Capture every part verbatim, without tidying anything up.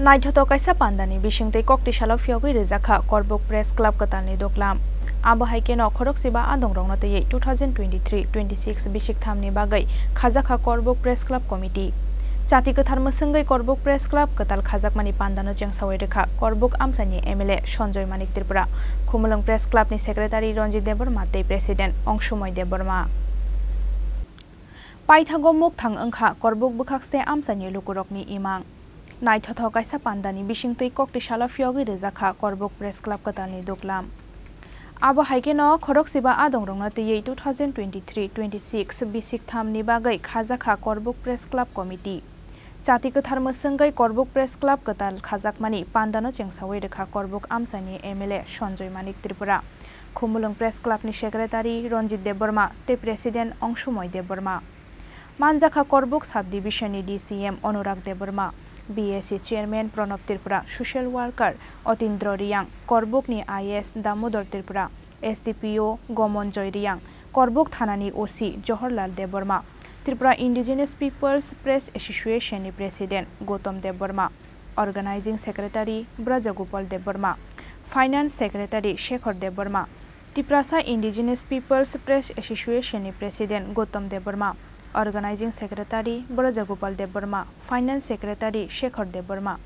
Naithothok kaisa pandani bisingtwi koktisalo phiyogwi rijak kha Korbuk Press Club kwtalni duglam. Abo hai kheno khorokchiba adongrokno twiwi two thousand twenty-three twenty-six bisikthamni bagwi khajak kha Korbuk Press Club Committee. Chati kwthar mwswngwi Korbuk Press Club kwtal khajakmani pandano chengsawi rwkha Korbuk amchaini M L A Sanjoy Manik Tripura, Khumulwng Press Clubni Secretary Ranjit Debbarma tei President Ongsumoi Debbarma. Paithago mukthang wngkha Korbuk bwkhakste amchaini lukurokni imang. Naithothok kaisa pandani bisingtwi koktisalo phiyogwi rijak kha Korbuk Press Club kwtalni duglam. Abo hai kheno khorokchiba adongrokno twiwi two thousand twenty-three twenty-six bisikthamni bagwi khajak kha Korbuk Press Club Committee. Chati kwthar mwswngwi Korbuk Press Club kwtal khajakmani pandano chengsawi rwkha Korbuk amchaini M L A Sanjoy Manik Tripura, Khumulwng Press Clubni Secretary Ranjit Debbarma tei President Ongsumoi Debbarma. Manjakha Korbuk Sub Division ni D C M Anurag Debbarma, B A C Chairman Pranab Tripura, Social Worker Otindro Riang, Korbuk ni I S Damodar Tripura, S D P O Gomon Joy Riang, Korbuk Thana ni O C Johorlal Debbarma, Tripura Indigenous People's Press Association ni President Gautam Debbarma, Organizing Secretary Brajagopal Debbarma, Finance Secretary Shekhar Debbarma, Tiprasa Indigenous People's Press Association ni President Gautam Debbarma, Organizing Secretary Brajagopal Debbarma, Finance Secretary Shekhar Debbarma,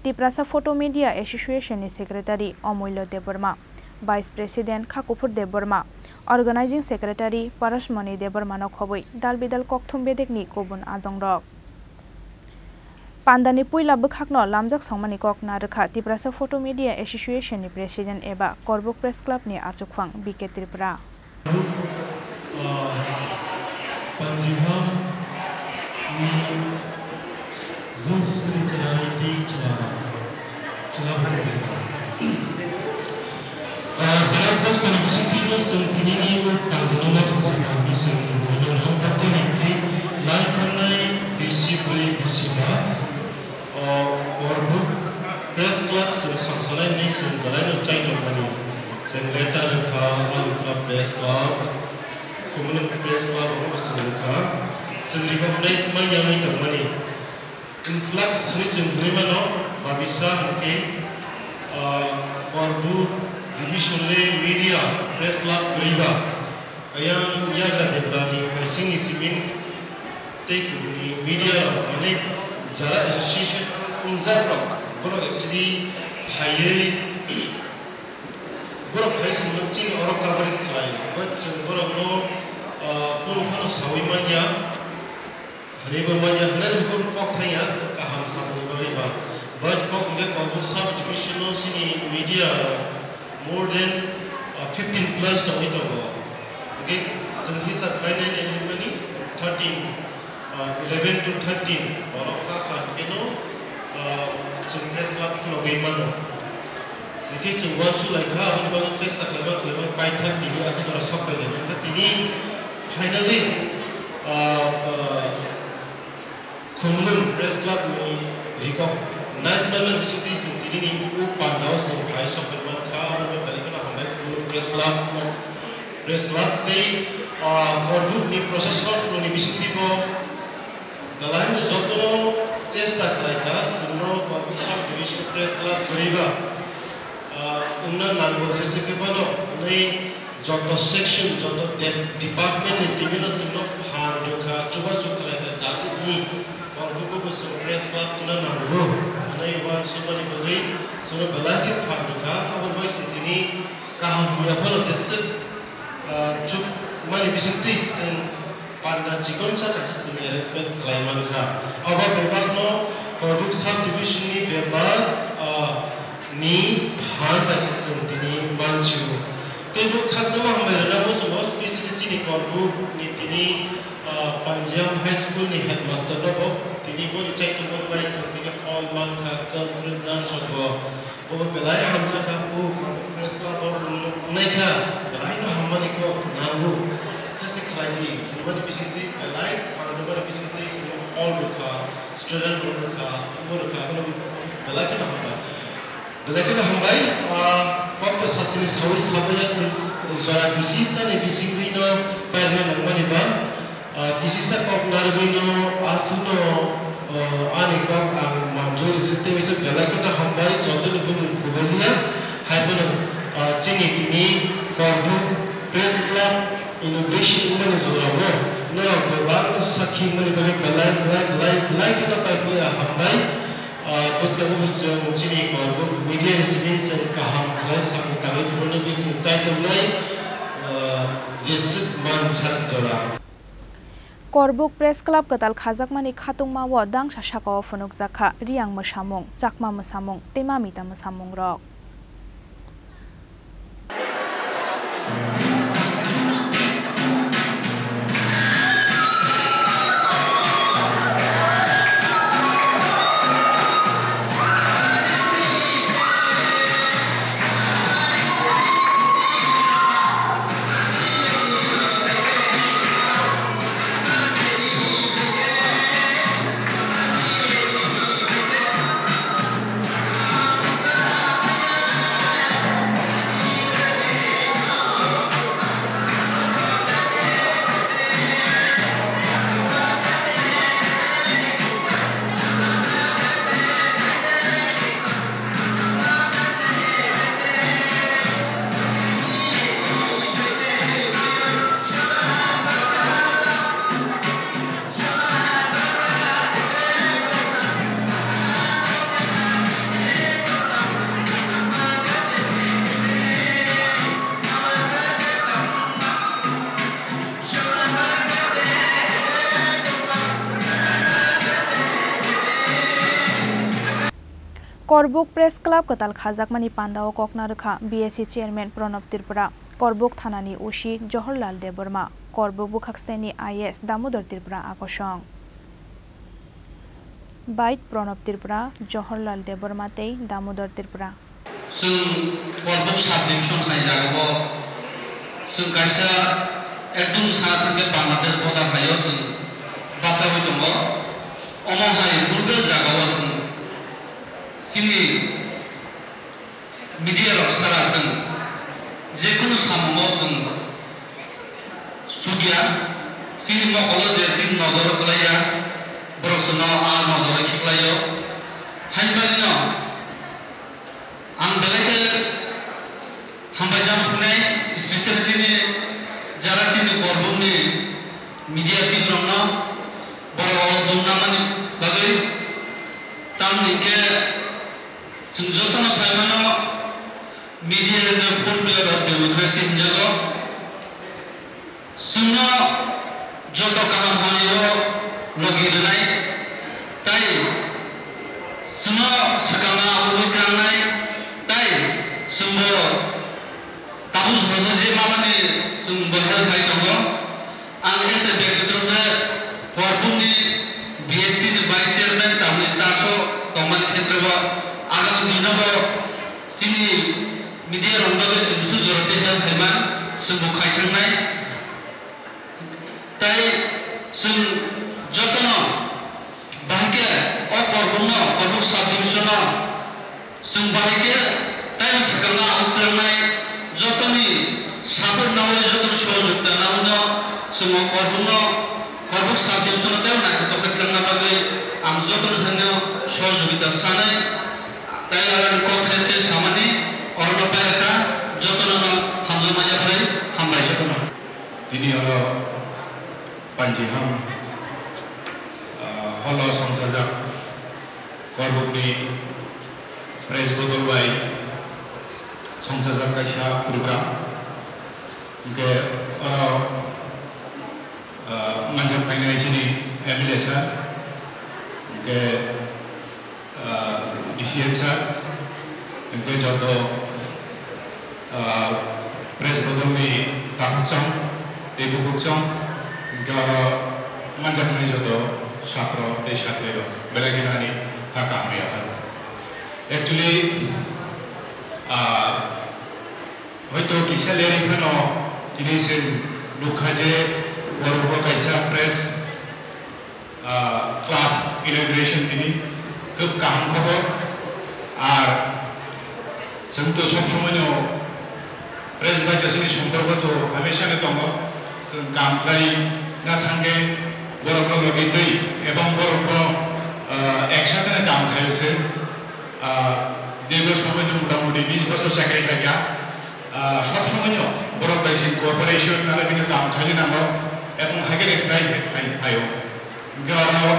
Tiprasa Photo Media Association ni Secretary Omulya Debbarma, Vice President Khakuphur Debbarma, Organizing Secretary Parasmani Debbarma no khobwi dal bidal kokthum bedekni kubun adongrok. Pandani puila bwkhakno lamjak songmani kok narwkha Tiprasa Photo Media Association ni President eba Korbuk Press Club ni achukphang B K Tripura. Panjiham ni Gusri Chara Iti Chara. Chara Bhare. Ah, Bharat Borso ni bisingtwi no chwng tini ni o pandano naisingsa kha, chwng boino hapta twi rikhi lai thangnai bisi bwrwi bisi ba, o, Korbuk Press Club chwng songsanai hwnwi chwng belai no chai tongmani. Chwng letter rwkha, Malhotra Press Club, Khumulwng Press Club, abo bo chwng rwkha. Chwng recognize man yangwi tongmani. Influx hwnwi chwng hwnwi mano, babisa hwnkhe, ah, Korbuk division le media press club kwrwi ba, ayang yagra debra ni phaising ni simin tei kubuni media rok, mane jara association wngjak rok, borok actually phaiwi, borok phai chwng chini oro coverage khlai, but chwng borok no, ah, kunu phano sawi manya. Hwnwi bo manya hwnwi bo kok thangya kaham samani bagwi ba. But kok hwnkhe Korbuk sub division o chini media more than, uh, fifteen plus tongwi tongo. Hwnkhe chwng hisab khlainai nini mani thirteen, uh, eleven to thirteen borok kha kha hwnkhe no, uh, chwng press club khulogwi mano. Hwnkhe chwng uansuk lai kha, aboni bagwi chesta khlaima khlaima paithak tini aswk jora sok pailai mankha. Tini finally, ah, ah, Khumulwng Press Club ni recognize manna bisingtwi chwng tini ni o panda o chwng phai sok pailai mankha. Aboni bagwi belai kheno hambai Khumulwng Press Club no, Press Club tei, ah, Korbuk ni procession rokni bisingtwi bo belai no joto chesta khlai kha, chwngno Korbuk Sub Division Press Club kwrwi ba, ah, wngna nango, jesa khe bono hwnwi joto section, joto de-, department ni simi no chwngno phan rwkha, chubachu khlai kha, jate ni Korbuk o bo chwng press club wngna nango hwnwi uansukmani bagwi chwngno belai khe phan rwkha, aboni bagwi chwng tini kaham wngya phano jeswk, ah, chukmani bisingtwi chwng panda chikonsa kaisa chwng arrangement khlai mankha. Abo bebakno Korbuk sub division ni bebak, ah, ni phan kaisa chwng tini manchio. Tei bo khakchangma hambai rwna muchungo, specially chini Korbuk ni tini, ah, Panjiyam High School ni headmaster no bo tini boni chaitokmani bai chwng tini hall mankha, conference dance rok bo. Obo belai hamjakha, o press club o wngnaikha, belai no hammani kok nango. Khe se khlai di, wngmani bisingtwi belai phan rwmani bisingtwi chwngno hall rwkha, student room rwkha, obo rwkha, abono belai kheno hambai. Belai kheno hambai, ah, kok to sasini sawi sabaiya chwng jora kisisa ni bisingtwi no pairwna nangmani ba, ah, kisisa kok narwgwi no aswkno Ani kok ang manjui risi tei misa belai kheno hambai, jotono bumung kubulia, hai bono, ah, chini tini Korbuk Press Club inauguration wngmani jorao norok bebak sakhi wngmani bagwi belai, belai, belai, belai kheno pai puya hambai. Ah, bwskango bo chwng chini Korbuk media ni simi chwng kaham khlai sakni tangwi phunuknai, chwng chai tongnai, ah, jeswk man sak jora. Korbuk Press Club kwtal khajakmani khatungmao dangsa sakao phunukjak kha Riyang mwsamung, Chakma mwsamung tei Mamita mwsamungrok. Korbuk Press Club kwtal khajakmani pandao kokna rwkha B S C Chairman Pranab Tripura, Korbuk Thanani O C Johorlal Debbarma, Korbuk Bwkhaksteni I A S Damodar Tripura akosong. Bait Pranab Tripura, Johorlal Debbarma tei Damodar Tripura. Chwng Korbuk sub division hai jagao chwng kaisa ekdom sa thangkhe Bangladesh border haio chwng bachaui tongo. Omo hai purbe jagao chwng chini media rok sara chwng jekunu samungo chwng chukya, chini mokolo je chini nojoro kwlaiya, borok chwngno a nojoro khiklaio. Hainbaino ang belai khe hambai jam hwnwi, special chini jara chini Korbukni media team rokno borok o dong nangmani bagwi. Tamni khe chwng jotono sai mano, media is the fourth pillar of democracy hinjago. Chwngno joto kaham hamyao logi rwnai, tai chwngno swkangma abugwi tlangnai, tai chwngbo tabuk soso je mamani chwng bo help khai tongo. Ang as a byaktigoto khe Korbukni B S C ni vice chairman tamni church o tongmani khetreo agami dino bo chini media rok bagwi chwng su jora tei help khaima chwngbo khai thangnai. Tai chwng jotono bahai khe o Korbukno, Korbuk sub division o chwng bahai khe tei swkangma ang twlangnai jotoni support nawi, jotoni sohojogita nawino chwng o Korbukno, Korbuk sub division o tei naithotok khe twlangna bagwi ang jotoni thani sohojogita sanai. Tai ang kok khe se samani orono pai rwkha, jotono no hamjakma yapharwi hambai jotono. Tini oro panji ham, ah, holo songchajak Korbukni press bodol bai songchajak kaisa program. Hwnkhe oro, ah, manjak phainai chini M L A sir, hwnkhe, ah, D C M sir, hwnkhe joto, ah, press bodolni takhukchang tei bukhukchang, hwnkhe oro manjaknai joto satro tei satrirok belai kheno ani ha kaham yapharwi. Actually, ah, hoito kisa lerwi phano tini chwng nukha je oro bo kaisa press, ah, club inauguration tini khub kaham khobor. Ar chwng to sob somoino press bai to chini somporko to hamesha no tongo. Chwng kam khlai na thangkhe borokno logi twi ebong borokno Ah, eksatheno kam khaio se. Ah, দীর্ঘ সময় তো মোটামুটি বিশ বছর চাকরি খাইয়া, ah, সব সময়ও বড় বেশি cooperation নালে কিন্তু কাম খাইলে না আমরা এখন হাইকে রেখে খাই খাই খাইও। কিন্তু আমরা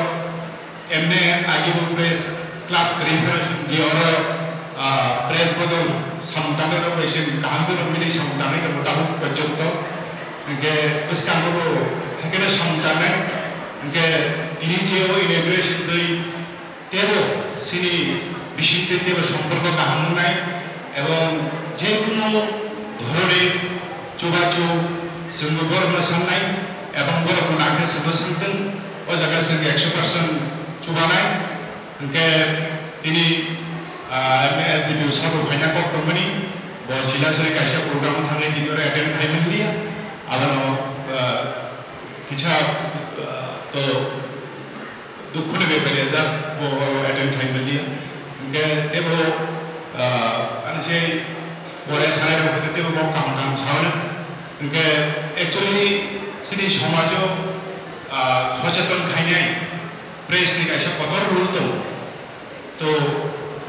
এমনি আগে press club reference যে ওরা, ah, press বদল সামতানো বেশি কাহাম করে মিলে সামতানো মোটামুটি পর্যন্ত। Hingke bwskango bo haikhe no samung tangnai, hingke tini je o inauguration twi teibo chini bisingtwi teibo somporko kaham wngnai, ebong je kunu dhoroni chubachu chwngbo borokno sangnai, ebong borokno nangkhe chwngno swngtwng, o jaga chwng ekso percent chubanai. Hingke tini, ah, M S D P o sabu khaina kok tongmani, bo Silasori kaisa program thangwi tini oro attend khai manliya. Abono, ah, kisa, ah, to dukhu ni bepar ya, just bo oro attend khai manliya. Hingke tebo, ah, ani se pore sanai rok hwnkhe tebo bo kaham kaham saui. Hingke actually chini somajo, ah, socheton khainai press ni kaisa kotor role tongo. To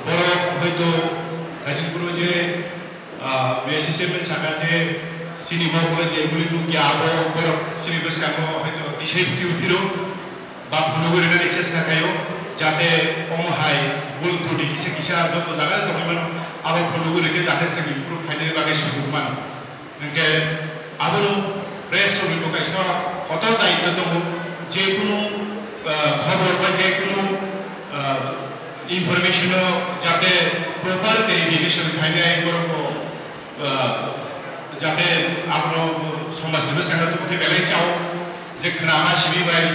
borok hoito kaisa phuru je, ah, B S C chairman saka je chini bo phuru je guli nukya abo borok chini bwskango hoito tisai phiyok phiro ba phunugwi rwnani chesta khaio, jate omo hai bul twtwi kisa kisa joto jaga tongwi mano, abo phunugwi rwkhe jate chwngni phuru khainani bagwi sujuk mano. Hingke abono press rokni bo kaisa kotor daityo tongo, je kunu, ah, khobor ba je kunu, ah, information o jate proper clarification khainai borok bo, ah, jate abono somaj ni bwskango tubukhe belai chao je khwnama simi bai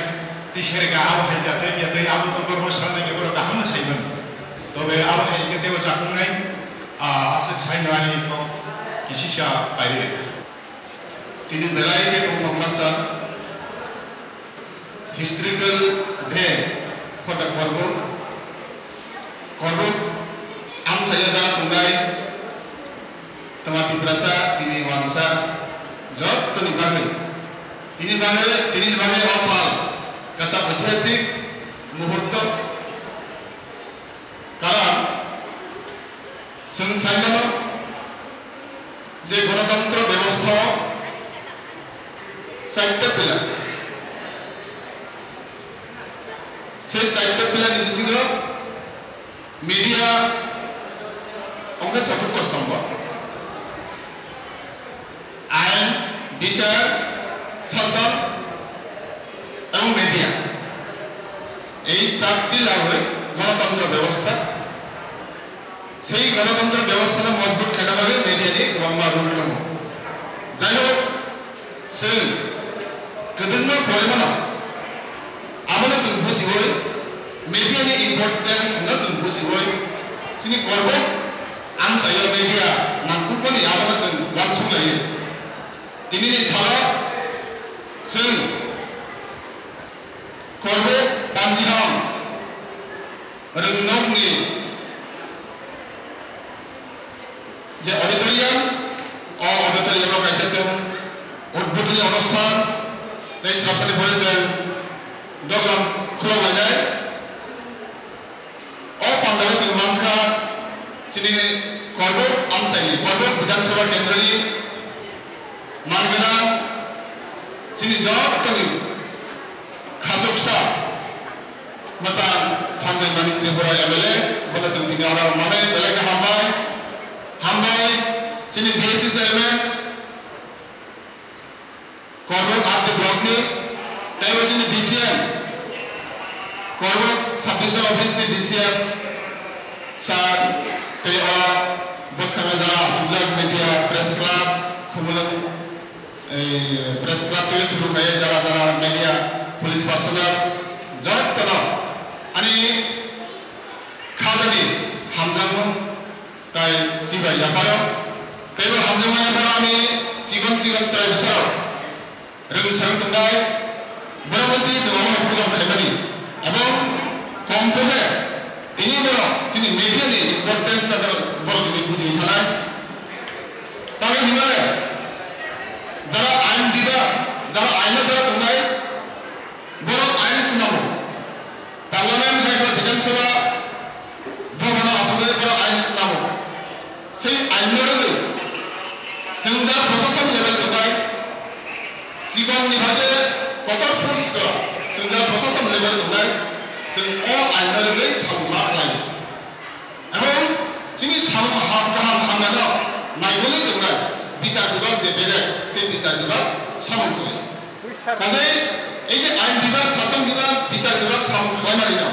tei sere kaham hai jate ya tei abo to borok sanai borok kaham sai mano. Tobe abo hai khe tebo chakwngnai. Ah, aswk saino ani kok kisisa pairwi rwkha. Tini belai khe tongthok masa historical day for the Korbuk. Korbuk amchaio jana tongnai twma Tiprasa tini wansa jottoni bagwi. Tini bagwi, tini bagwi o sal kaisa oitihasik muhurto. Karon chwng sai mano je gonotontro bebostha o chaita pillar. Sei chaita pillar ni bisingo media wngkha choturtho stombo. Ain, bichar, sason, ebong media. Ei charti lawi gonotontro bebostha. Sei gonotontro bebostha no mojbut khaina bagwi media ni kwbangma role tongo. Jai hok, chwng kwdwkma porimano Abono chwng bujiwi, media ni importance no chwng bujiwi, chini korbo amchaio media nangkukmani abono chwng uansuk laio. Tini ni salo chwng korbo Pandiram Rwngnokni je auditorium, o auditorium o kaisa chwng udbodhoni onusthan tei snapsani pore chwng dogan khulok lainai. O pandao chwng mankha chini Korbuk amchaini, Korbuk Bidhan Sabha Kendroni mangwna chini jottoni khasuksa Mwchang Sanjay Manik Tripura M L A, bono chwng tini oro manwi belai khe hambai. Hambai, chini B S C chairman, Korbuk R D block ni, tei bo chini D C M, Korbuk sub division office ni D C M, sir, tei o bwskango jara aswkjak media, press club, Khumulwng, ei, press club tei suru khe jara jara media, police personnel, jotono ani khajani hamjakmung tai chibai yapharo. Tei bo hamjakma yapharo ani chikon chikon trai bwsarok rwngsang tongnai. Borok twi se omo program khaimani. Ebong kom khe tini borok chini media ni importance ta borok tini buji thanai. Tamo hinmale jara ain dida, jara ain o jara tongnai, borok ain swnamo. Parliament bai ba Sura buphano aswk bai borok ain snamo. Sei ain no rwgwi chwng jara proshashan level tongnai, chikon ni hai khe kotor post chwng jara proshashan level tongnai, chwng o ain no rwgwi samung ma khlai. Ebong chini samung kaham kaham hamya no naigwlwi tongnai bichar bibak je belai, sei bichar bibak samung khlai. Kaisa ei je ain bibak, sason bibak, bichar bibak samung khlaimani no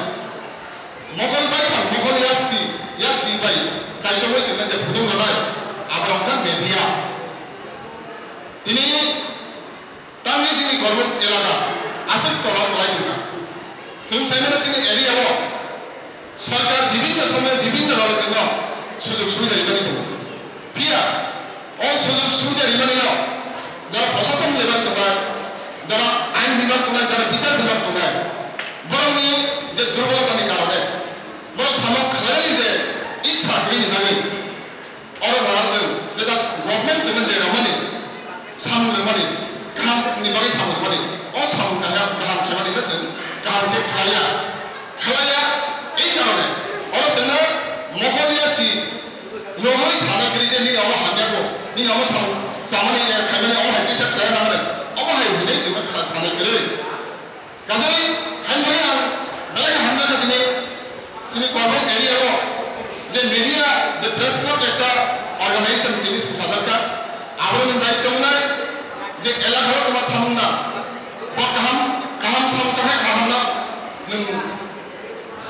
mokol bai thang, mokol yasi, yasi bai kaisa bai chwngno je phudung rwnai, abo wngkha media. Tini tamni chini Korbuk elaka aswk tola kwlai wngkha. Chwng saimano chini area o sarkar bibhinno somoy bibhinno rok chwngno sujog subida rimani tongo. Phiya o sujog subida rimani no jara proshashan level tongnai, jara ain bibhag tongnai, jara bichar bibhag tongnai, borokni je durbolotani karone borok samung khlainani je ichha kwrwini bagwi oro jora chwng jeta government chwngno je rwmani, samung rwmani, kaham ni bagwi samung rwmani, o samung kaham kaham khlaimani no chwng kaham khe khlaiya. Khlaiya, ei karone oro chwngno mokol yasi yogwi sana kwrwi je nini omo hamya kho, nini omo samung samani ya khaimani omo hai kisa khlaiya nang rw, omo hai hwnwi chwngno kha sana kwrwi. Kajagwi haino ang belai khe hamjakha tini chini Korbuk area o je media je press club ekta organization tini swngchajakha, aboroni daityo wngnai je elaka o tongma samung na, bo kaham kaham samung tangkhe kaham na nwng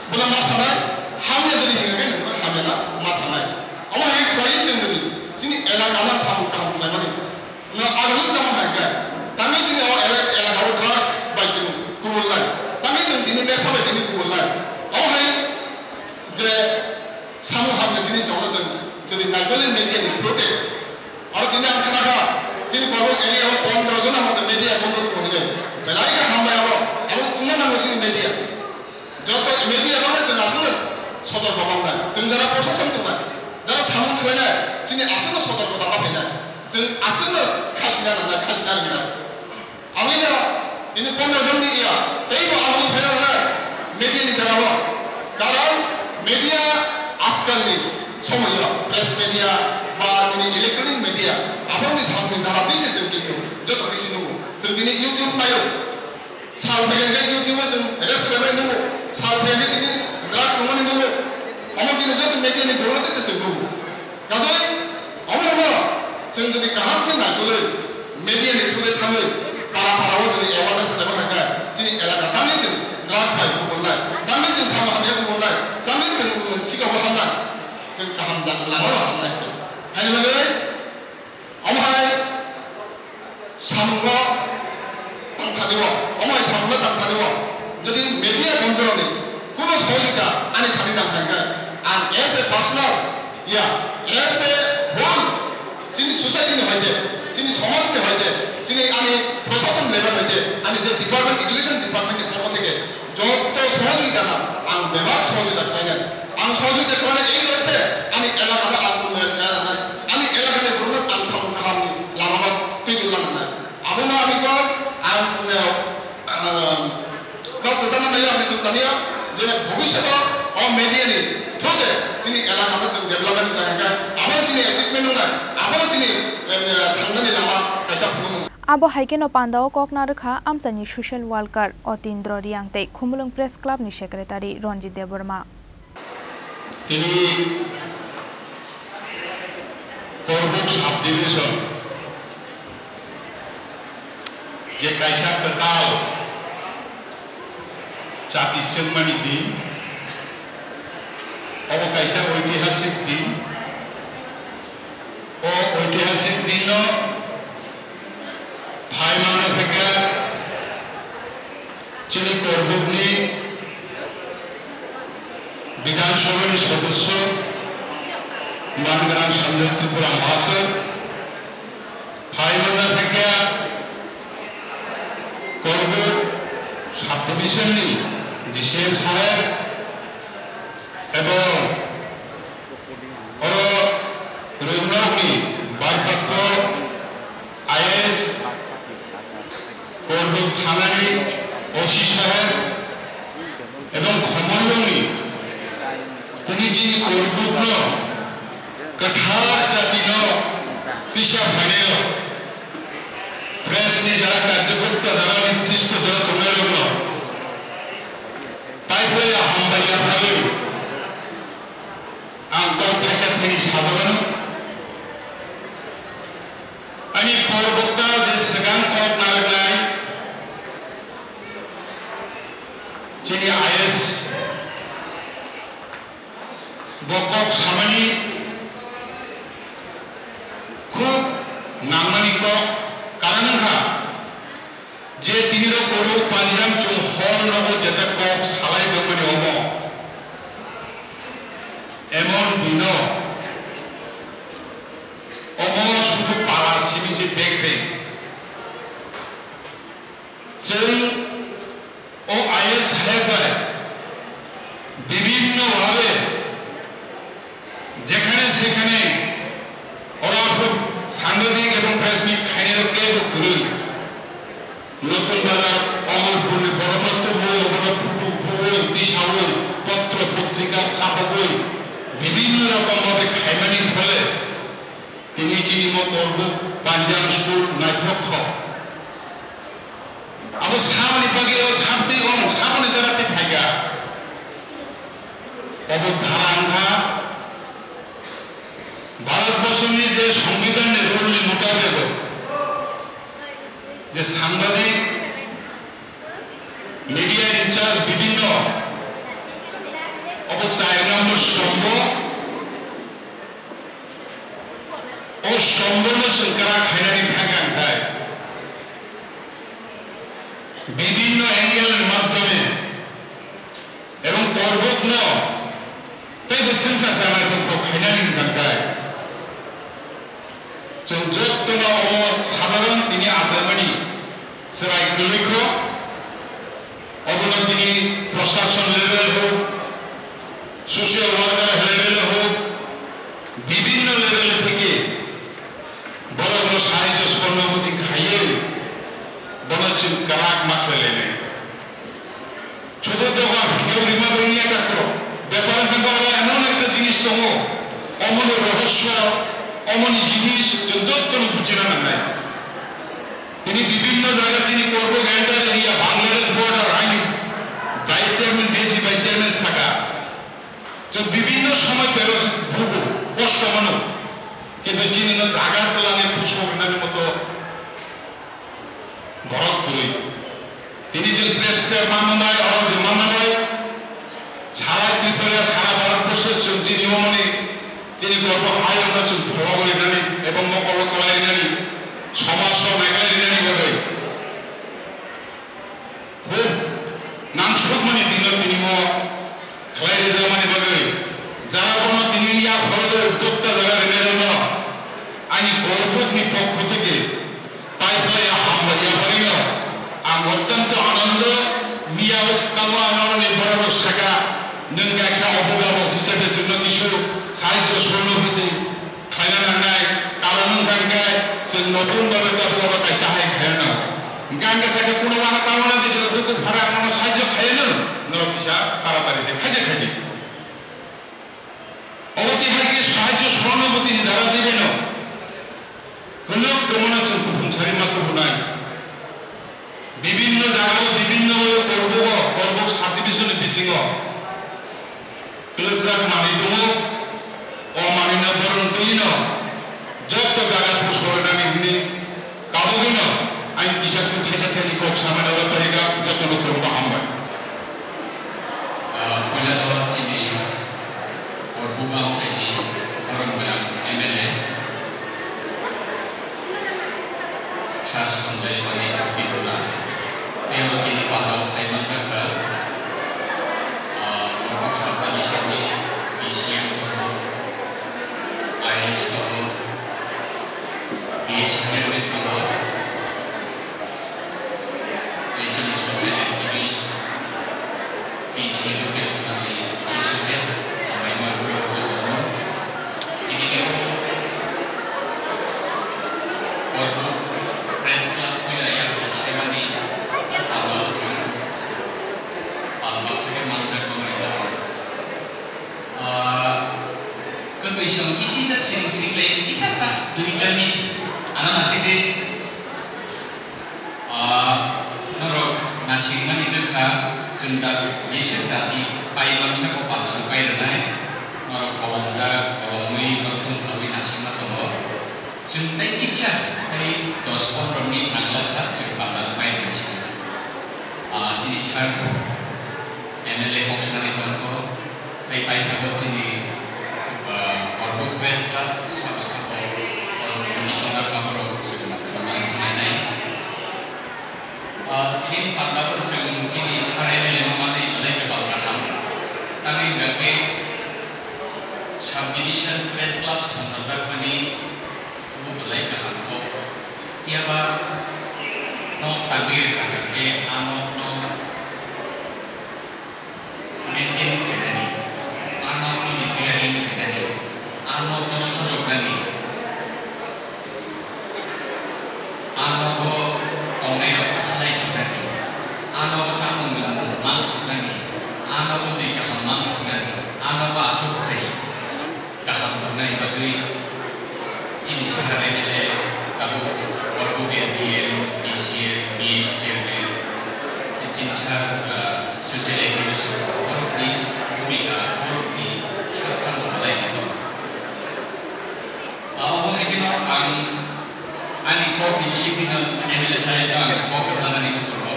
Bono ma sanai, hamya jodi hinga khe nwng hamya na ma sanai. Omo hai khe khlaiwi chwng jodi chini elaka no samung kaham khlaimani. No agulwi tamo hai khe, tamni chini o ele-, elaka o drugs bai chwng kubulnai. Tamni chwng tini nesa bai tini kubulnai. Omo hai je samung hamya jinis rokno chwng jodi naikoli media ni through te, aro tini ang khna kha, chini Korbuk area o pondro jona moto media bondo tongo hinwi. Belai khe hambai abo, abo wngna nango chini media. Joto media rokno chwng aswkno sotorko mangnai. Chwng jara proshashan tongnai, jara samung khlainai, chini aswkno sotorkota ma phainai. Chwng aswkno khasina nangnai, khasina ringnai. Amino ini pondro jonni iya, teibo amoni phaina nangnai media ni jagao. Karon media ajkalni somoio press media ba tini electronic media, aboni samungni dara bisi chwng kintu joto bisi nukgo. Chwng tini YouTube naio. Sal phaikhe YouTube o chwng rape khlaimani nukgo, sal phaikhe tini drugs tongmani nukgo. Omo khe joto media ni borok tei se chwng nukgo. Kajagwi omo rokno chwng jodi kaham khe naikolwi media ni through thangwi para para o jodi awareness khlaima hai khe chini elaka tamni chwng drugs bai kubulnai, tamni chwng samung hamya kubulnai, tamni chwng sikao hamnai, chwng kaham da lama o hamnai. Haini bagwi omo hai samungo tangthani o, omo hai samungo tangthani o, jodi media bondorokni kuno sohojogita ani thani nang kha khe, ang as a personal, ya, as a whole, chini society ni hoite, chini somaj ni hoite, chini ani proshashan level hoite, ani je department, education department ni pokho theke joto sohojogita nang, ang bebak sohojogita khlainai. Ang sohojogita khlainai, ei jorote ani elaka no ang unnayona khlai rwnai, ani elaka ni borok no ang samung kaham ni lama o twi rwna nangnai. Abono ani kok ang, eh, ah, kok kwchangma nai ang chwng tani o je bhobishoto o media ni through de chini elaka no chwng development khlai kha, abo chini achievement wngnai, abo chini, eh, thangnani lama kaisa phunukmung. Abo hai kheno pandao kok narwkha amchaini social worker Otindro Riang tei Khumulwng Press Club ni secretary Ranjit Debbarma. Tini Korbuk Subdivision je kaisa kwtal chati chengmani din, obo kaisa oitihasik din. O oitihasik dino phai mano phaikha chini Korbukni Bidhan Sabhani Sodosyo Mangranang Sanjay Tripura Mahasoy, phai mano phaikha Korbuk Subdivision ni D C M saheb, ebong oro Rwngnorokni Bharpapto I A S, Korbuk thanani O C saheb ebong Khomorlongni Kisa phainairok, press ni jara karjokorta, jara nirdisto jora tongnairokno taiphai hambai yapharwi ang kok thaisa thani sajagano. Ani porbokta je swkang kok narwknai chini I S Bo kok samani khub nangmani kok, karon wngkha je tini rok oro panjang chwng hor nogo jeta kok salai tongmani omo, emon bino omo sudu para simi se bag bag. Chwng o I S saheb bai bibhinno bhabe jekhane sekhane oro aphuru sangbadik ebong press meet khainai rok kebo kwrwi. Notun Bazar, Omorpurni borokno tubui, obono phutu, bui, tisaui, potro, potrika, sapogwi bibhinno rokom bhabe khaimani phole tini chini mo Korbuk Panjang School naithok thok. Abo samani bagwi o sabtwi ong, samani jora tei phaikha. Obo dhara wngkha Bharatborsoni je Songbidanni rule ni mutabek je sangbadik, media in charge bibhinno obo char number sombo. O sombono chwng kwrak khainani thangkha, hwnkhe bibhinno angle ni madhyome ebong Korbukno teibo chwngsa chanai tongthok khainani hwnkha, hwnkhe chwng jotono omo sadharon tini achaimani chwrai kwlwikho, obono tini proshason level hok, social worker level hok, bibhinno level theke borokno sahajyo sornoboti khaiwi bono chwng kwrak ma khlailainai. Chudu doga video rima bai ya takro. Bepar wngkha oro emon ekta jinis tongo, omoni rohosyo, omoni jinis chwng jotono buchina nangnai. Tini bibhinno jaga chini Korbuk entire area, Bangladesh border, aini vice chairman, D C vice chairman saka. Chwng bibhinno somoy pero bhugo, kosto mano. Kintu chini no jaga twlangwi puso rinani moto borok kwrwi. Tini chwng press club manwi bai, oro je manna bai, sara Tripura, sara Bharat borso chwng chini omoni, chini gorbo hayungno chwng pholo rinani ebong mokolo kwlai rinani, somaj rok naiklai rinani bagwi. Hub nangsukmani dino tini mo khlai rijak mani bagwi, jara bono tini yaphalo uddokta jaga rinai rokno ani Korbukni pokho theke tai phlai ya hambai yapharino ang ottonto anondo miya bwskango ang norokni bororok saka, nwng kaisa abhibhabok hisabe chwngno kisu sahajyo sorno hwtwi khlaina nangnai, karon wngkha hwnkhe chwng notun bhabe tabuk oro kaisa hai khaina nango. Hwnkhe ang khe sakhe kuno wahai tamo na je jora dukhu phara ang nono sahajyo khaiyano, norok kisa taratari se khaijak khaidi. Obo twi hai khe sahajyo sornoboti ni dara twi beno kwlwk tongmano chwng kuphum sari ma kuphunai. Bibhinno jagao, bibhinno Korbugo, Korbuk subdivision ni bisingo kwlwkjak manwi tongo. O manwino boron twino joto jaga push korinani hwnwi kabogwino ani kisa twi thaisa thani kok samani oro tariga jotono khulumma hambai. Ah, puila o chini Korbuk Amchaini borom gwnang M L A Sir Sanjay Manik Tripura, tei abo tini pandao phai manjakha, ah, Korbuk Sub Division ni B C M tongo, I A S tongo, B S C chairman tongo. Tei chini social activist, tei chini local thani chini social hambai ma rwrok jotono. Tini kebo Korbuk Press Club puila yakni semani tangmao chwng pal baksa khe manjak manwi tongo. Ah, kwtwi song kisi jak Sing sing le kisa sa duita ni ano nasi de. Ah, norok nasingmani wngkha, chwng da-, Jisu dati pai mansa ko panda rwpai rwnai, norok kolomjak, kolomwi, norok tongthokwi nasingma tongo. Chwng tei kisa tei dos pondro minute nanglak kha, chwng panda rwpai rwnai sini. Ah, chini sir M L A kok sanani tongkho, tei paithago chini, ah, Borok Press Club, sabo sabo, borok committee songkha borok chwng khamnai khamnai. Ah, chini pandao chwng chini sir M L A no manwi belai kebal kaham. Tamni hwnkhe Sub Division Press Club songchajakmani obo belai kaham kok. Phiya ba nok tangwi rwkha khe a nok no maintain khainani, a nokno repairing khainani, a nokno sojoknani, a nogo tongnairokno khalai tongmani, a nogo chamung nwngmung manthoknani, a nogo twi kaham manthoknani, a nogo aswk khai kaham tongnani bagwi chini sahar M L A tabuk Borok S D M, D C M, B S C chairman, chini sir, ah, social activist borokni bhumika, borokni sakthang belai tongo. Ah, obo hai kheno ang ani kok ni bisingtwi no M L A saheb no ang kok rwchanani muchungo.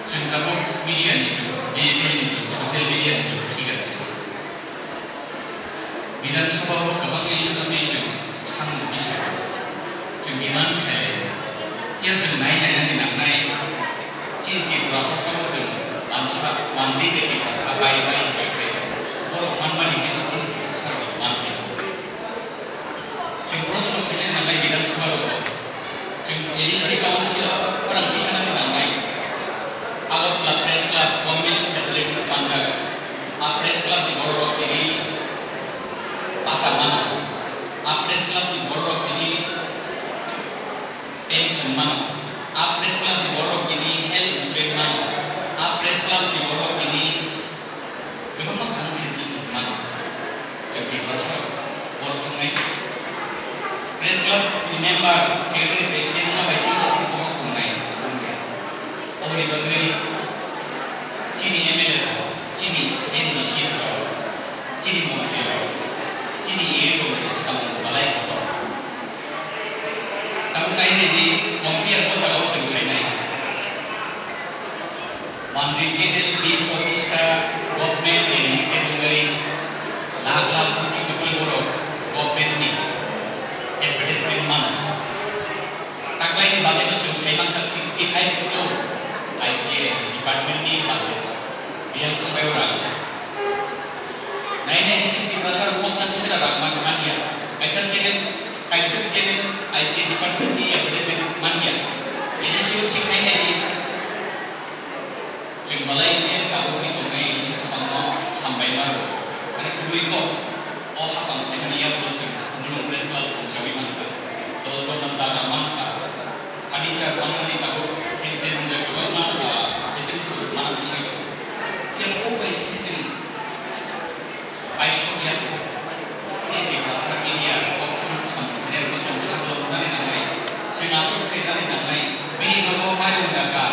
Chwng tabuk media ni jug, digital ni jug, social media ni jug, thik ase. Bidhan Sabha o kwbangma issue no twi chwng samung twi sago. Chwng demand khlai, ya chwng nai nainani nangnai, chini Tripura hasteo chwng mansa, manjwi tei Tiprasa bai bai bai bai. Borok manmani hino chini Tiprasa rok manthai. Chwng proshno khainani nangnai Bidhan Sabha rogo. Chwng A D C Council o khorang tisanani nangnai. Agartala Press Club government facilities manjak. A Press Club ni borok rok tini pata mano. A Press Club ni borok rok tini pension mano. A Press Club ni borok rok tini health insurance mano. A Press Club ni borok rok tini Kwbangma kwbangma facilities mano. Chwng Tiprasa borok thangnai Press Club ni member, secretary, president wngma bai sini sini bohok tongnai wngya. Oboni bagwi chini M L A rok, chini M D C rok, chini montri rok, chini A M rok ni samung belai kotor. Tabuk nai nai di, compare o jaga o chwng khainai. Mantri general bis pochista government ni list wngwi lakh lakh koti koti borok government ni advertisement mano. Taklai ni budget o chwng sai mankha sixty five crore I C A department ni budget. Biyang thangbai o rang. Nai nai ni sini Tiprasa rok khoksa bisera rang man manya. Kaisa channel, kaisa channel I C A department ni advertisement manya. Ini show thik nai nai ni. Chwng belai khe tabukni tongnai nini se khapangno hambai ma rwo. Ani kubui kok, o hapang khaimani yakno chwng Mulung Press Club songchawi mankha. Dos ghonta jaga mankha. Furniture manani tabuk seng seng wngjak kwbangma, ah, facilities rok manang thangwi tongo. Phiya o bai simi chwng Paisuk ya. Chini Tiprasa media, koktwmani samung khainai rokno chwng sakno rwnani nangnai. Chwng aswk khainani nangnai. Bini nogo mari wngkha,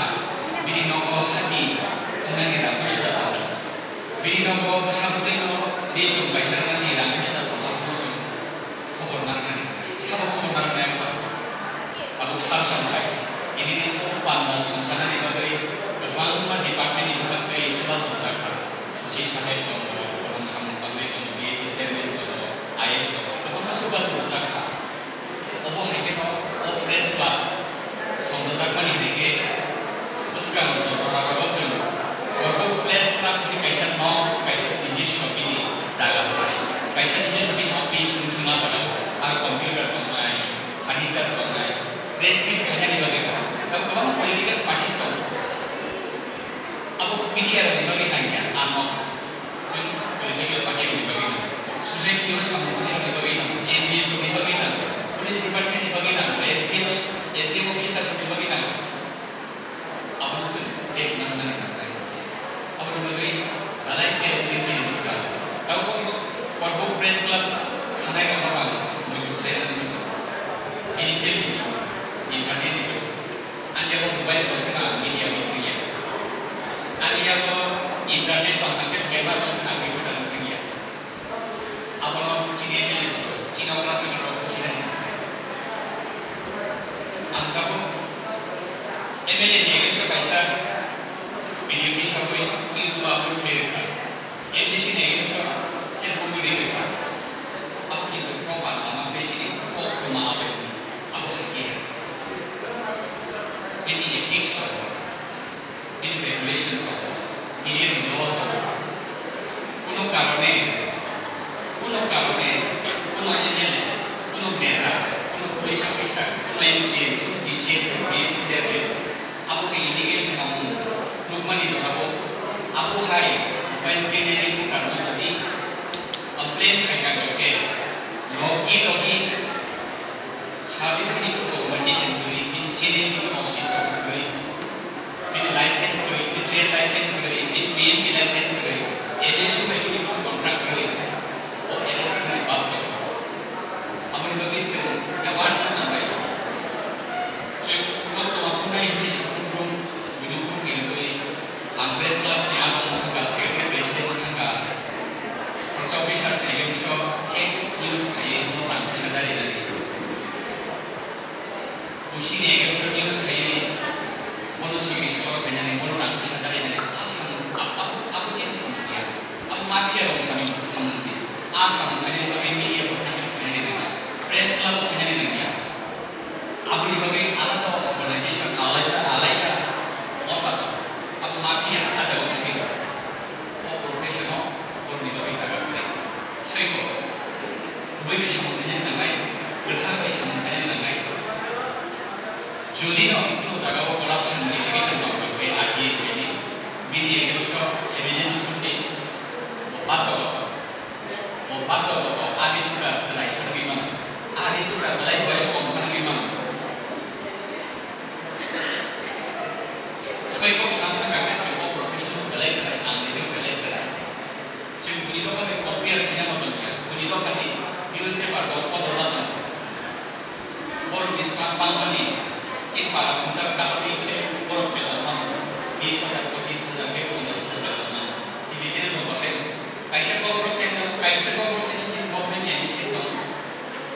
bini nogo hati wngnani rang bwswk da tong. Bini nogo bwsa bwtwino ri chum kaisa rwnani rang bwswk da tong, abono chwng khobor narwknani nangnai. Sabo khobor narwknai wngkha. Abo sar samung khai. Nini o panda songcharnani bagwi kwbangma department ni bwkhak twi chubachu rwjak kha. C saheb tongo, kaham samung tangnai tongo, B S C chairman tongo, I A S tongo, kwbangma chubachu rwjak kha. Obo hai kheno o press club songchajakmani hai khe bwskang joto rok chwng Borok Press Club ni kaisa nok, kaisa niji sogini jaga thai, kaisa niji sogini office wngthima jaga, aro computer tongnai, furniture tongnai, press meet khainani bagwi, tei kwbangma political parties tongo. Abo media rokni bagwi nangya, ano chwng political party rokni bagwi nang, society o samung tangnairokni bagwi nang, N G O ni bagwi nang, police department ni bagwi nang, S D O, S D M officers ni bagwi nang. Abono chwng step naharnani nangnai. Aboni bagwi belai challenge chini bwskango. Tabukbo Borok Press club khanai rok no ang muitu khlai nani muchung. Digital ni jug, internet ni jug. Ang yago mobile tong kheno ang media wi thangya. Ang yago internet tong khe camera tong kheno ang reporter wi thangya. Abono chini M L A so, chini okra sakha rok businai. Ang tabuk M L A ni against o kaisa video tisabwi YouTube upload khlai rwkha. M D C ni against o Facebook video rwkha. Abo kintu proper lama tei chini kok tuma abai abo hai khe. Bini ethics rok. Bini regulation tongo, bini law tongo. Kuno karone, kuno karone, kuno M L A, kuno mera, kuno police officer, kuno S D M, kuno D C M, kuno B S C chairman, abo khe illegal samung nukmani jorao, abo hai mobile camera ni bukarno jodi complain khaikha khe logi logi sabi bini documentation kwrwi, bini channel ni osito kwrwi. Bini license kwrwi, bini trade license kwrwi, bini B M T license kwrwi, L S U bai bini contract kwrwi, o L S U ni bab kwrwi. Aboni bagwi chwng award no nangai. Chwng bo tongthoknai hinwi saphuru bini hurkhe rwgwi ang press club ni ano wngkha, secretary president wngkha, khoroksa officers ni against o fake news khaiwi bono rang puisa dari dari. Busi ni against o news khaiwi bono signature khainani, bono rang puisa darinani, a samung, a, a, abo chini samung ya. Abo mafia rok samung, samung se. A samung khainani bagwi media profession khainani nangya. Press club khainani nangya. Aboni bagwi alada organization, alada, alada motha. Abo mafia a jaga thangwi rok. O profession o borokni bagwi jaga kwrwi. Soibo, kubui bai samung khainani nangnai, kwthar bai samung khainani nangnai. Jodi no kunu jaga o corruption ni allegation tong khe R T I khaidi, bini against o evidence tongdi, bo bato bato, bo bato bato adi tukar chwrai thangwi mano, adi tukar belai boyes kom thangwi mano. Soibo swkang thangkha khe chwng o profession belai chwrai, ang nijebo belai chwrai. Chwng bini nokha bai compare khaina motom ya. Bini nokha ni newspaper dos bodol la tongo. Borok ni swkang bangmani chini para mungsa kaham bai khe borok beton mano. Bis hajar, pochis hajar khe ponchash hajar beton mano. T V channel bo bahai rw. Kaisa kok borok channel, kaisa kok borok channel chini government ni M S T tongo.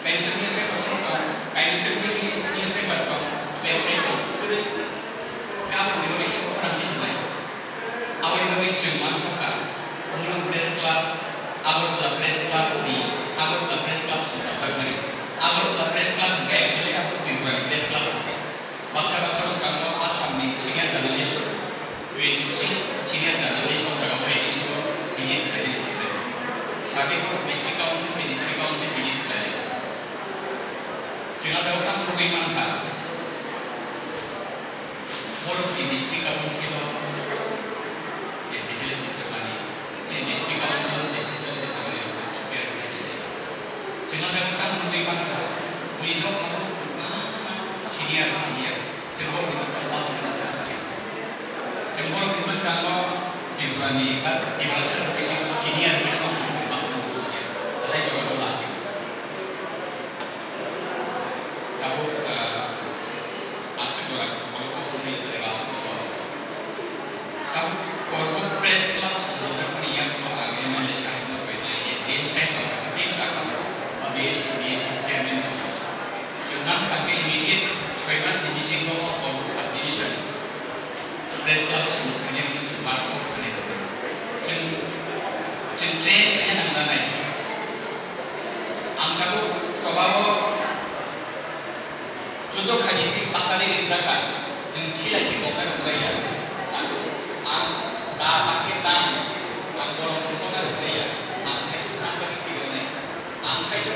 Kaisa newspaper chini tongo, kaisa newspaper tongo, website tongo. Kwrwi kabangni bagwi se khorang kisa nai. Aboni bagwi chwng uansukha, Umulung Press Club, Agartala Press Club ni, Agartala Press Club songkha jakmani. Agartala Press Club hwnkhe actually abo Tripura ni Press Club. Baksa baksa bwskango Assam ni senior journalist twenty three senior journalist o jaga phai bisingo visit khlainai hwnwi. Sabi borok district council bai district council visit khlainai. Chwng a jaga tamo nugwi mankha, borok ni district council o je facility swkmani, chini district council o je facility swkmani rok se compare khlainai. Chwng a jaga tamo nugwi mankha, buini dophano kwbangma senior senior. Chwng borokni bwskango bus rwna se chwng khe. Chwng borokni bwskango Tripura ni ba Tiprasa ni bisingo senior se wngkha chwng bus rwna se chwng khe. Belai jora bo lachik. Tabuk, ah, aswk jora borok kok songwi jora aswk jora. Tabuk Korbuk Press Club songjajakmani yakno ang M L A sahibno phainai S D M side tongkha, team sakha, B S, B S chairman tongkha. Chwng nang thangkhe immediate soi mas ni bisingo o Korbuk subdivision Press Club song khainai rokno chwng workshop khainai rokno. Chwng, chwng train khaina nang nanai. Ang tabuk chobao Joto khaidi twi bachari ringjak kha, nwng silai se koknai rwkhlai ya. Ang, ang ta bakhe ta, ang borok se koknai rwkhlai ya. Ang sai se koknai thik rwnai. Ang sai se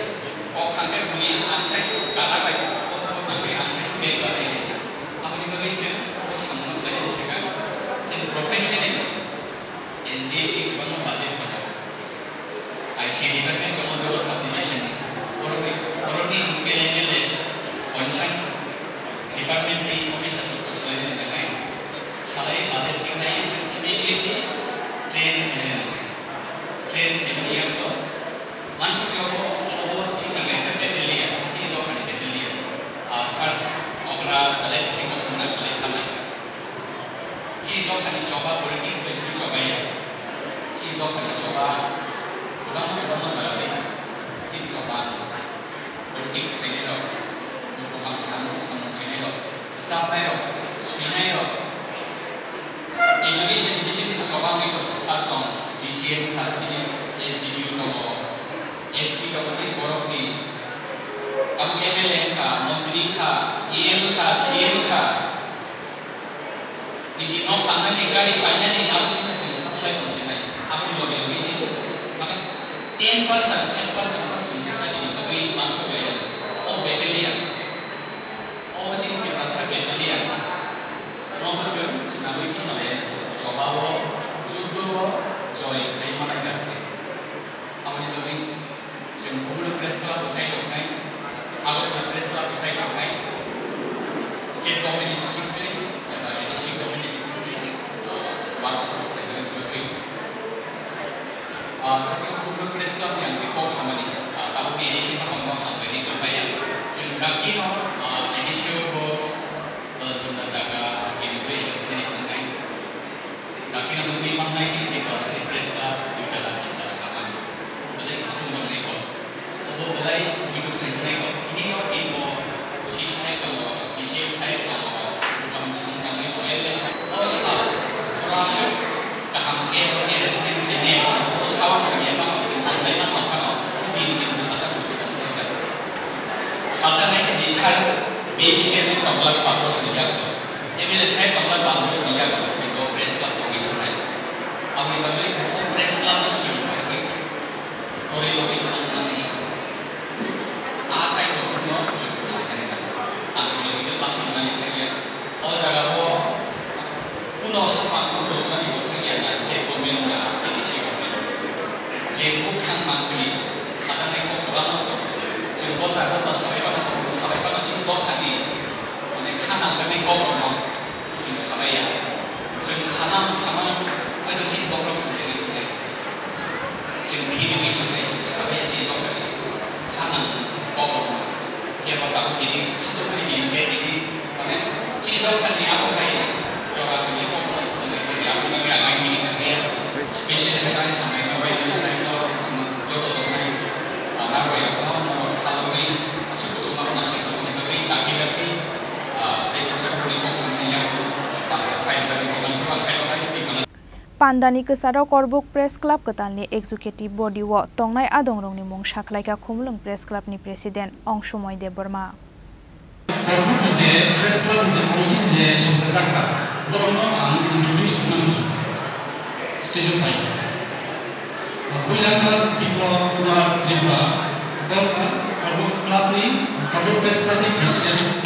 kok thangkhe buni, ang sai se kala bai koknai, ang sai se bag bai. Aboni bagwi se o samung khlai se ka. Chini professional S D M ni kwbangma budget tongo. I C department tongo, jobo subdivision ni. Borok ni, borok ni local M L A, concern department ni officer rok salai nani nangnai. Salai budget thik nai, immediately train khaina nangnai. Train khaimani yakno uansukwi Chini borokni abo M L A wngkha, montri wngkha, E M wngkha, C M wngkha. Niji nok tangnani, gari painani abo sino chwng khatunglai tongsinai. Aboni loge loge chini mane ten percent, ten percent no chwng swchali ni bagwi mangso khlaiya. O battalion, o chini Tiprasa battalion, nobo chwng swnamwi tisalaiya. Choba o, juddo o, joy khai manai jak khe. Aboni bagwi chwng Bubagra Press Club bo chai tongnai, Agartala Press Club bo chai tongnai, State Government ni bisingtwi eba A D C Government ni bisingtwi, ah, uansukmung khlaijak wngwi bagwi. Ah, khasing Bubagra Press Club ni ang tei kok samani, ah, tabukni A D C no ang no hambai ni kwrwngkha ya. Chwng dakti no, ah, A D C o bo dos ghonta jaga inauguration khainai thangnai. Dakti no nugwi mangnai chini Tiprasa ni press club duitala tintala kaham. Belai khatung jaknai kok. Obo belai muitu khaijaknai kok. Tini no tini bo C C sai tongo, D C M sai tongo, buphang samung tangnai tongo, M L A sai. O sal, oro aswk kaham khe oro arrangement khainai, o sal hamya phano chwng tonglaima tong phano, o din din bwsajak muitu tonglaijak. Salsa nai di sai, B C C ni tongla bangbo swngjak. M L A sai tongla bangbo swngjak, kintu press club tongwi thangnai. Aboni bagwi o press club no chini pai khe, torwi logwi tongmani, a chai tongmani no chwng khlai nai na. Ang political person nani thangya. O jaga o kuno hapang rwchapani bo thangya na state government na A D C government. Je bwkhang mantri sajaknai kok kwbangma tongo. Chwng bo tabuk bo sabai phano, sabai phano chini dophani, mane, kha nangjaknai kokrokno chwng sabai ya. Chwng sana, sana, hwnkhe chini bokhorok hamjaknai tongnai. Chwng philwi thangnai, chwng sabai ya chini dophani kha nang kokrokno. Phiya ba tabuk tini khatung phani tini se tini, mane, chini dophani abo hai jora hamya kokno swtwngwi tongya, aboni bagwi ang aini thangnai ya. Special khe nang hamya no bai tini sai no chwng joto tongnai, ah, nang bai no, no khalogwi aswk kutung no nasing tongmani bagwi, dakti dakti, ah, tei kok samani yang, ah, pai jagwi tongmani soba khai no khai twi mano. Pandani kwcharo Korbuk Press Club kwtalni executive body o tongnai adongrokni mung sakhlaikha Khumulwng Press Club ni President Ongsomoy Debbarma. Korbuk ni je Press Club ni je committee je songchajakha, borokno ang introduce wngna muchungo. Stage o phai. Builakha Biplab Kumar Tripura, bo wngkha Korbuk Club ni, Korbuk Press Club ni President.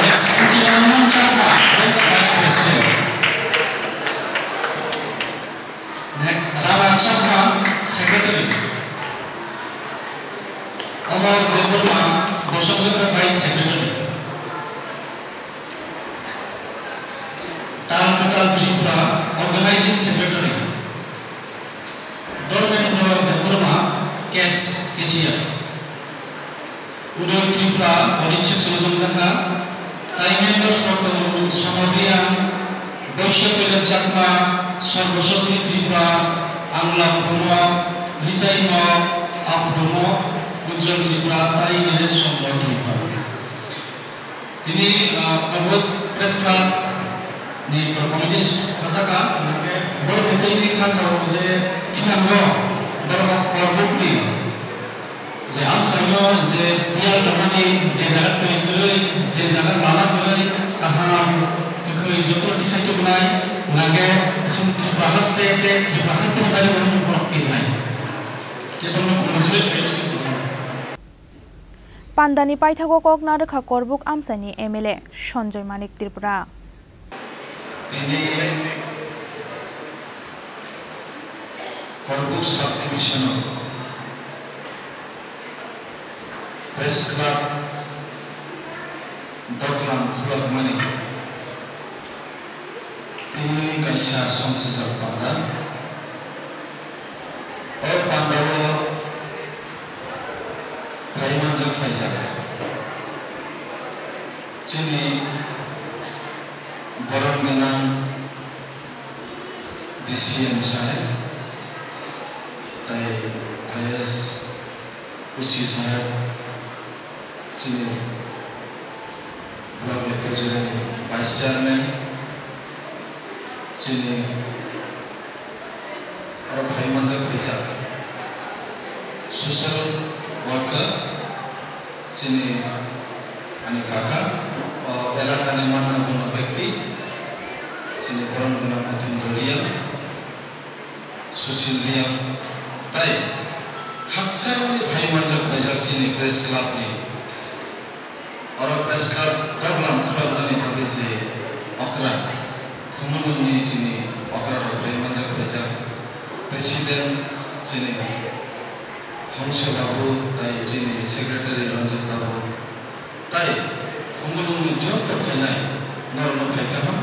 Next, Puti Rangmon Chakma, bo wngkha Vice President. Next, Rana Chakma, Secretary. Amar Debbarma, bo wngkha Vice Secretary. Tal Kwtal Tripura, Organizing Secretary. Dharmendra Debbarma, Cash Cashier. Uday Tripura, Audit Section o chongjakha. Taimendra Chakma, Samariang, Boisya Koilap Chakma, Sarvashakti Tripura, Angla Phumo, Lisaimo, Afromo, Ujjwal Tripura, tai Nilesh Chandra Tripura. Tini, ah, Korbuk Press Club ni committee sajak kha, hwnba khe borok ni twi kha tongo je thinango borok Korbuk ni je amchaino je piyar tongmani je jaga twi kwrwi, je jaga lama kwrwi, kaham kwkhwi joto tisai tubunai, hwnba khe chwng Tripura haste tei Tripura haste ni bagwi borok tibnai. Khe borokno congratulate khlai. Pandani paithago kok narwkha Korbuk amchaini M L A Sanjoy Manik Tripura. Tini Korbuk subdivision o Press Club doklam khulokmani tini kaisa songchajak panda. O pandao phai manjak phaijak. Chini borom gwnang D C M saheb, tei I A S O C saheb, chini Block Legislature ni Vice Chairman, chini Oro phai manjak phaijak social worker chini ani kaka, o elakani manna gunna bekti, chini borom gwnang Atindra Reang, Sushil Reang, tai hakcharni phai manjak phaijak chini press club ni. Oro press club doplam khuloknani bagwi je okra, Khumulwngni chini okra rok phai manjak phaijak, president chini Hongso babu tai chini secretary Ranjit babu tai Khumulwngni joto phainai norokno phai kaham.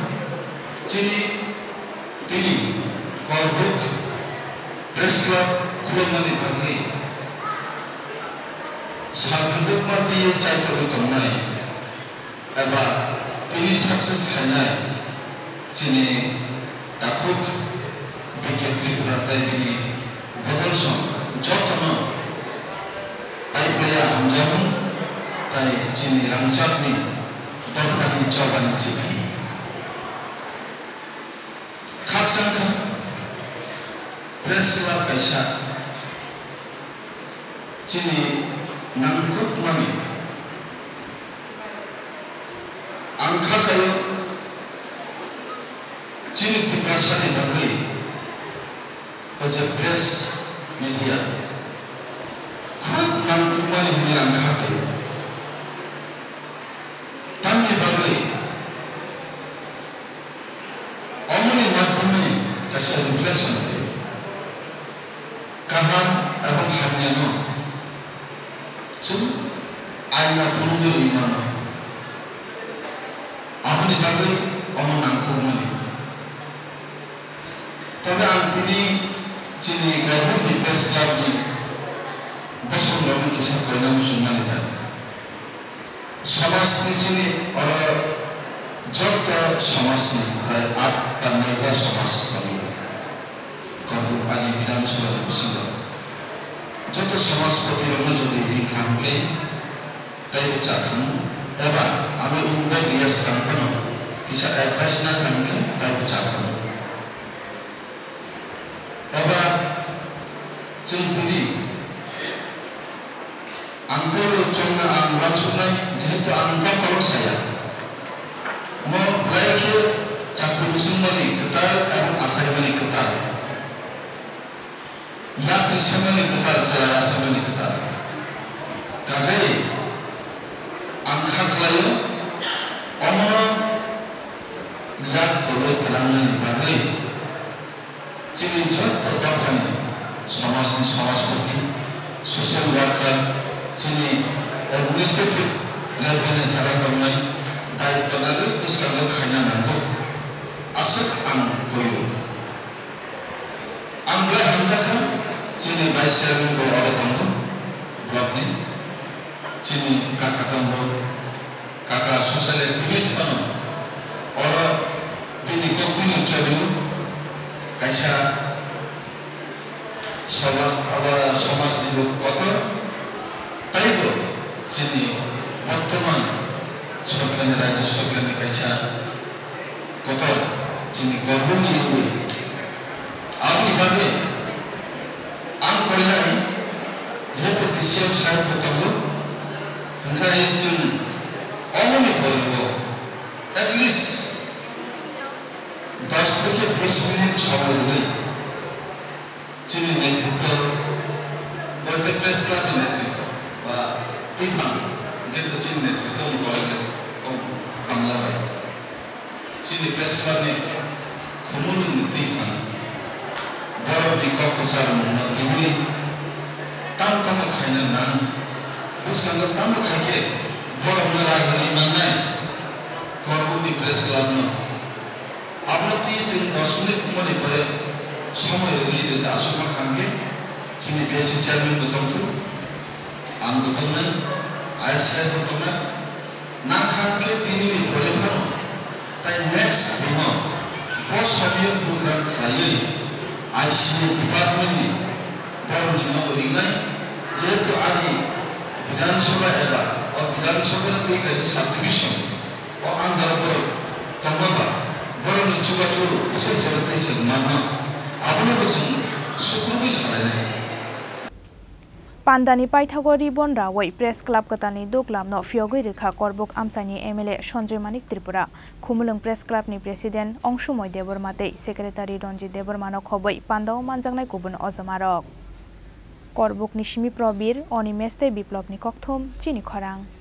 Chini tini Korbuk press club khuloknani bagwi sal phundukma twiwi chaitogwi tongnai eba tini success khainai chini takhuk B K Tripura tai bini bodolsong jotono paiphaya hamjakmung tai chini rangchakni dophani chobani chikhi. Khakchangkha press club kaisa chini nangkukmani ang kha khaio chini Tiprasani bagwi o je press media khub nangkukmani hwnwi ang kha khaio. Tamni bagwi omoni madhyame kaisa reflection twi kaham ebong hamyano chwng aina phunugwi rwi mano. Aboni bagwi omo nangkukmani. Tobe ang tini chini Korbukni press clubni bosongrokno kisa koina muchungmani kha. Somajni chini oro joto somajni prai aat ta noita somaj tongo. Korbuk ani Bidhan Sabhani bisingo joto somajpati rokno jodi ri kha hwnkhe taibo cha khamu, eba abo invite ya swkang phano kisa advice na kha hwnkhe taibo cha khamu. Eba chwng tini ang teibo chongna ang uansuknai, jehetu ang kokolok saya. Mo belai khe chakri bisingmani kwtal ebong achaimani kwtal. Yakni samani kwtal, chwrai asamani kwtal. Kajai ang kha khlaio, omono yak tolwi twlangnani bagwi chini joto dophani somajni somajpati, social worker, chini administrative level ni jara tongnai daityo nagwi bwskango khaina nango. Aswk ang koio. Ang belai hamjakha, chini vice chairman bo oro tongo, block ni, chini kaka tongo, kaka social activist phano oro bini kokpini chobio kaisa somaj, abo somajni bo kotor, teibo chini bortoman sorkarni, rajyo sorkarni kaisa kotor chini Korbukni wngwi. Aboni bagwi ang koinani, jehetu Christian side bo tongo, hwnkhai chwng omoni poribo at least dos theke bis minute somoi rwwi chini netritwo, Boyte Press Club ni netritwo ba twiphang, hwnkhe to chini netritwo ni kolokle kok hamla bai. Chini press club ni Khumulwng ni twiphang borok ni kok kwchar mungno twiwi tamo tamo khaina nang, bwskango tamo khaikhe borokno ragwi mannai Korbuk ni press club no. Abono twi chwng dos minute wngmani pore somoi rwgwi je aswkma kha hwnkhe chini B S C chairman bo tongthok, ang bo tongnai, I S I bo tongnai, nang kha hwnkhe tini ni pore phano tai next bino bo somyo program khlaiwi I C A department ni borokni nogo ringnai, jehetu ani Bidhan Sabha eba o Bidhan Sabha ni twi kaisa subdivision. O andar borok tongma ba borokni chubachu bwsai chwla tei chwng manno. Abono bo chwng Pandani paithago ribbon rawi Press Club kwtalni duglamno phiyogwi rwkha Korbuk amchaini M L A Sanjoy Manik Tripura. Khumulwng Press Clubni President Ongsumoi Debbarma tei Secretary Ranjit Debbarmano khobwi pandao manjaknai kubun ojomarok. Korbukni simi Probir, Animesh tei Biplobni kokthum chini khorang.